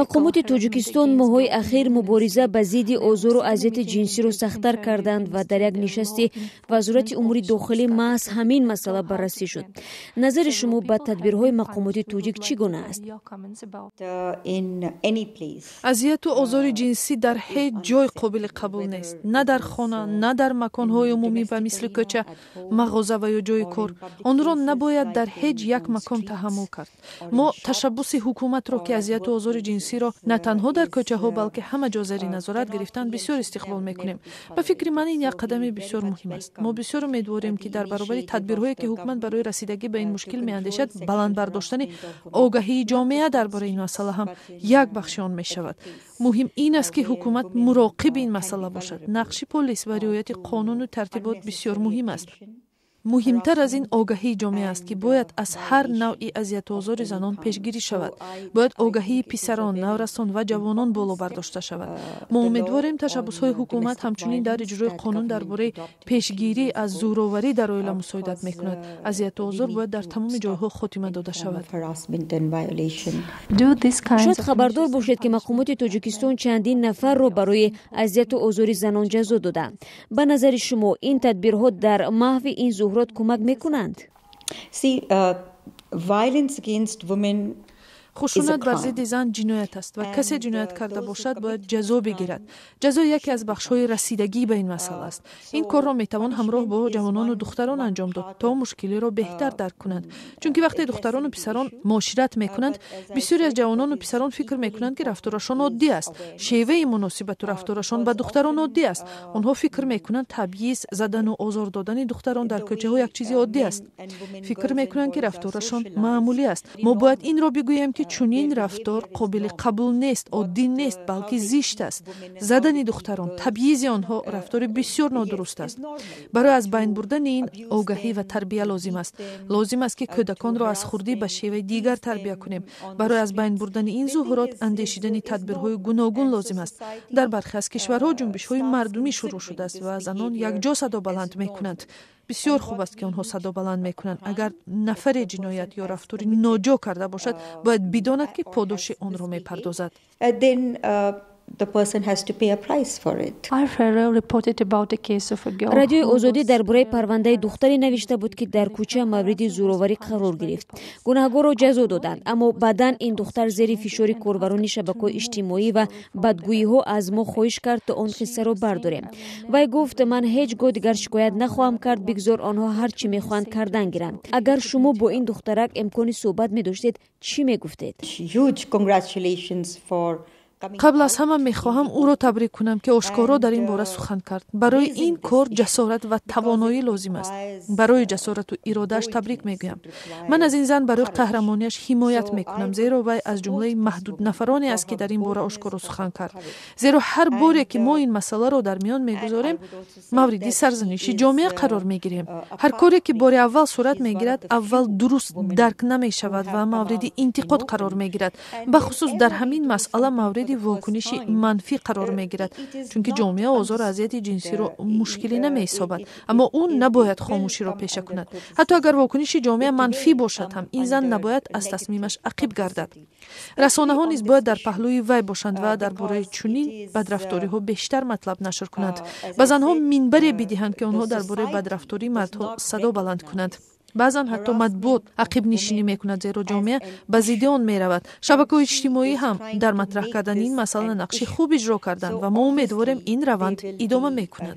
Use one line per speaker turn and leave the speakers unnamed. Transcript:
Мақомоти Тоҷикистон моҳҳои ахир мубориза ба зидди озору азияти ҷинсиро сахттар карданд ва дар як нишасти Вазорати умури дохилӣ маҳз ҳамин масъала баррасӣ шуд. Назари шумо ба тадбирҳои мақомоти тоҷик чӣ гуна аст?
Азияту озори ҷинсӣ дар ҳеҷ ҷой қобили қабул нест, на дар хона, на дар маконҳои умумӣ, ба мисли кӯча, мағоза ва ё ҷои кор. Онро набояд дар ҳеҷ як макон таҳаммул кард. Мо ташаббуси ҳукуматро, ки азияту озори ҷинсиро на танҳо дар кӯчаҳо, балки ҳама ҷо зери назорат гирифтан, бисёр истиқбол мекунем. Ба фикри ман, ин як қадами бисёр муҳим аст. Мо бисёр умедворем, ки дар баробари тадбирҳое, ки ҳукумат барои расидагӣ ба ин мушкил меандешад, баланд бардоштани огаҳии ҷомеа дар бораи ин масъала ҳам як бахши он мешавад. Муҳим ин аст, ки ҳукумат муроқиби ин масъала бошад. Нақши полис ва риояти қонуну тартибот бисёр муҳим аст. Муҳимтар аз ин огаҳии ҷомеа аст, ки бояд аз ҳар навъи азияту озори занон пешгирӣ шавад. Бояд огаҳии писарон, наврасон ва ҷавонон боло бардошта шавад. Мо умедворем, ташаббусҳои ҳукумат ҳамчунин дар иҷрои қонун дар бораи пешгирӣ аз зӯроварӣ дар оила мусоидат мекунад. Азияту озор бояд дар тамоми ҷойҳо хотима дода шавад.
Шояд хабардор бошед, ки мақомоти Тоҷикистон чандин нафарро барои азияту озори занон ҷазо доданд. Ба назари шумо, ин тадбирҳо дар маҳви ин зуҳурот кӯмак мекунанд?
Хушунат бар зидди зан ҷиноят аст ва касе ҷиноят карда бошад, бояд ҷазо бигирад. Ҷазо яке аз бахшҳои расидагӣ ба ин масъала аст. Ин корро метавон ҳамроҳ бо ҷавонону духтарон анҷом дод, то мушкилиро беҳтар дарк кунанд, чунки вақте духтарону писарон муошират мекунанд, бисёре аз ҷавонону писарон фикр мекунанд, ки рафторашон оддӣ аст, шеваи муносибату рафторашон ба духтарон оддӣ аст. Онҳо фикр мекунанд, табъиз, задану озор додани духтарон дар кӯчаҳо як чизи оддӣ аст. Фикр мекунанд, ки рафторашон маъмулӣ аст. Мо бояд инро бигӯем, ки чунин рафтор қобили қабул нест, оддӣ нест, балки зишт аст. Задани духтарон, табъизи онҳо рафтори бисёр нодуруст аст. Барои аз байн бурдани ин огаҳӣ ва тарбия лозим аст. Лозим аст, ки кӯдаконро аз хурдӣ ба шеваи дигар тарбия кунем. Барои аз байн бурдани ин зуҳурот андешидани тадбирҳои гуногун лозим аст. Дар бархе аз кишварҳо ҷунбишҳои мардумӣ шурӯъ шудааст ва занон якҷо садо баланд мекунанд. Бисёр хуб аст, ки онҳо садо баланд мекунанд. Агар нафаре ҷиноят ё рафтори ноҷо карда бошад, бояд бидонад, ки подоши онро мепардозад.
Радиои Озодӣ дар бораи парвандаи духтаре навишта буд, ки дар кӯча мавриди зӯроварӣ қарор гирифт. Гунаҳгорро ҷазо доданд, аммо баъдан ин духтар зери фишори корбарони шабакаҳои иҷтимоӣ ва бадгӯиҳо аз мо хоҳиш кард, то он қиссаро бардорем. Вай гуфт: «Ман ҳеҷ гоҳ дигар шикоят нахоҳам кард, бигзор онҳо ҳар чӣ мехоҳанд кардан гиранд». Агар шумо бо ин духтарак имкони суҳбат медоштед, чӣ мегуфтед?
Қабл аз ҳама мехоҳам ӯро табрик кунам, ки ошкоро дар ин бора сухан кард. Барои ин кор ҷасорат ва тавоноӣ лозим аст. Барои ҷасорату иродааш табрик мегӯям. Ман аз ин зан барои қаҳрамонияш ҳимоят мекунам, зеро вай аз ҷумлаи маҳдуд нафароне аст, ки дар ин бора ошкоро сухан кард, зеро ҳар боре ки мо ин масъаларо дар миён мегузорем, мавриди сарзаниши ҷомеа қарор мегирем. Ҳар коре ки бори аввал сурат мегирад, аввал дуруст дарк намешавад ва мавриди интиқод қарор мегирад. Бахусус дар ҳамин масъала мавриди вокуниши манфӣ қарор мегирад, чунки ҷомеа озору азияти ҷинсиро мушкилӣ намеҳисобад. Аммо ӯ набояд хомӯширо пеша кунад. Ҳатто агар вокуниши ҷомеа манфӣ бошад ҳам, ин зан набояд аз тасмимаш ақиб гардад. Расонаҳо низ бояд дар паҳлӯи вай бошанд ва дар бораи чунин бадрафториҳо бештар матлаб нашр кунанд, ба занҳо минбаре бидиҳанд, ки онҳо дар бораи бадрафтории мардҳо садо баланд кунанд. Баъзан ҳатто матбуот ақибнишинӣ мекунад, зеро ҷомеа ба зидди он меравад. Шабакаҳои иҷтимоӣ ҳам дар матраҳ кардани ин масъала нақши хуб иҷро карданд ва мо умедворем, ин раванд идома мекунад.